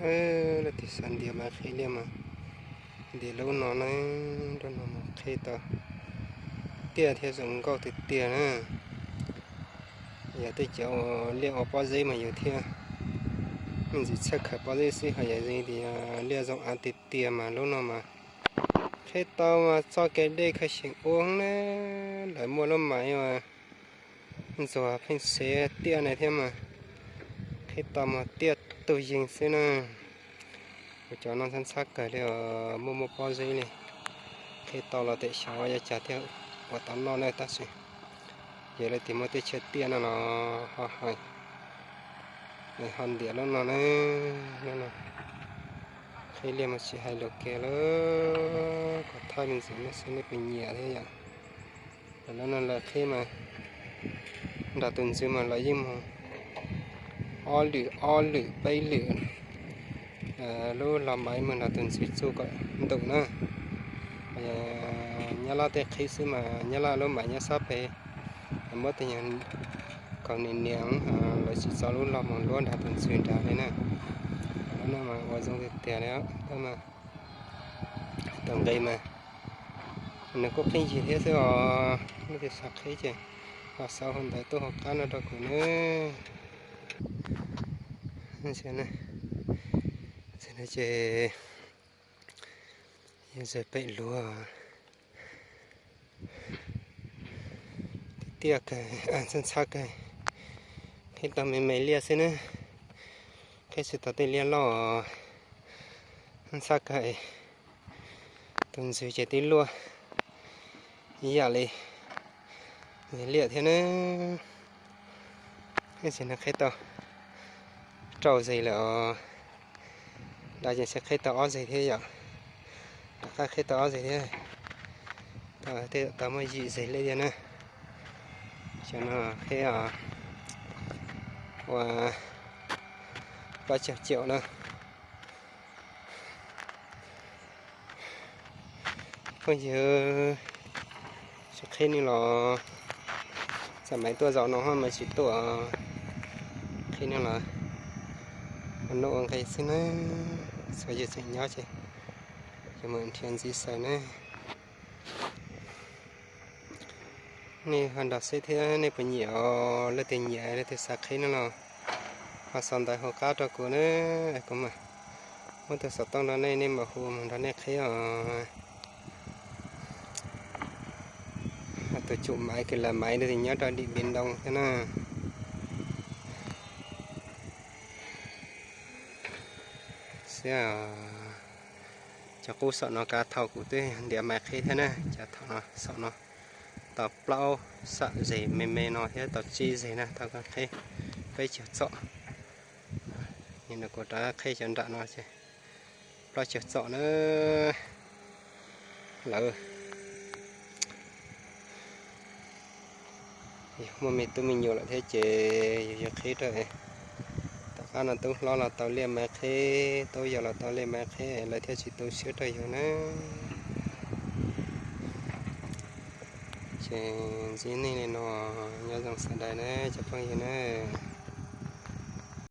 Leej twg xav ntiav maiv qhib liaj mas ntiav lub no na, lub no mas qhib tau tiaj thiab zoo nkauj tiag tiag na. Yog tej cov liaj ua pob zeb mas yus thiaj me ntsis txhawj khaws pob zeb xwb, ho yog tias liaj zoo av tiag tiag mas lub no mas qhib tau mas txoj kev dej khaws xyeem ua na. Lawv muaj lub maiv ntxuag pheej xev tiaj na thiab mas qhib tau mas tiaj tug yeeg xwb na. Kuv cov no ntxhab ntxhab kawg li os, muaj muaj pob zeb li. Qhib tau los tes xyov yuav cas thiaj ua tau noj na tab sis yog leej twg muaj tej chaw tiaj no los ho hais, ho ntiav lub no na. Lub no qhib liaj mas tsis hais lus kiag lawm, kom thaij me ntsis no xwb nej puas nyiam thiab yom. Lub no lawv qhib mas nram tus ntxwv mas lawv yeej mus ob lwm ob lwm peb lwm lub los maiv mus nram tus ntxwv txuj kom ntuj na. Nyab Laj tej qhib xwb mas Nyab Laj lub maiv nyob sab pem, muab tej nyuag kaus niam niam, lawv tsis txo lub los mus luab nram tus ntxwv nrad li na. Lub no mas ua zoo tiag tiag li os. Tau nqe mas nws kuj pheej yig thiab xwb os. Leej twg xav qhib ces los xav hauv ntawv tuaj hauv qab no rau kuv nawb. Ces yog zag pem luag tiaj tiaj kawg, ntxhab ntxhab kawg, qhib tau me me liaj xwb na. Qhib tsis tau tej liaj loj, ntxhab kawg. Tus ntxwv ces tib luaj ib yam li liaj thiab na. Tab sis no qhib tau rau zeg lawm os. Dab tsi ces qhib tau ob zeg thiab yom. Rov qab qhib tau ob zeg thiab. Tej zaum tau muaj yim zeg liaj thiab na. Xyoo no qhib ua plaub caug caum na. Phooj ywg, tsis qhib ni los, xam maiv tuaj zaum no ho mas tsis tuaj, qhib ni los ua nuj ua nqi xwb na. Txhua yus tseem nyob ces yus mam nrhiav ntxiv xaws na. Nej ho nrog saib thiab nej puas nyiam os, leej twg nyiam leej twg xav qhib no los ho sau ntawv hauv qab rau kuv na, kuv mam muab tus xov tooj rau nej, nej mam hu mus nrog nej qhib os. Tus tswv maiv kws lam maiv ntawd nyob rau Dim Npiv Ntoo thiab na. Xwb, cov qub saum no kav thaum kuv twb ntiav maiv qhib thiab na, cov thaum no saum no tau plaub xam zeg me me no thiab tau tsib zeg na, tau qhib peb caug txom. Nim no kuv rov qhib cov nram no ces plaub caug txom na. Lawv yog muaj me tub me nyuam lawm thiab ces yus yuav qhib rau. Tom qab no tub hlob los tau liaj maiv qhib, tub yau los tau liaj maiv qhib, lawv thiaj tsis tu siab rau yus na. Ces ntsib nej li no, nyob zoo sawv daws na cov phooj ywg na.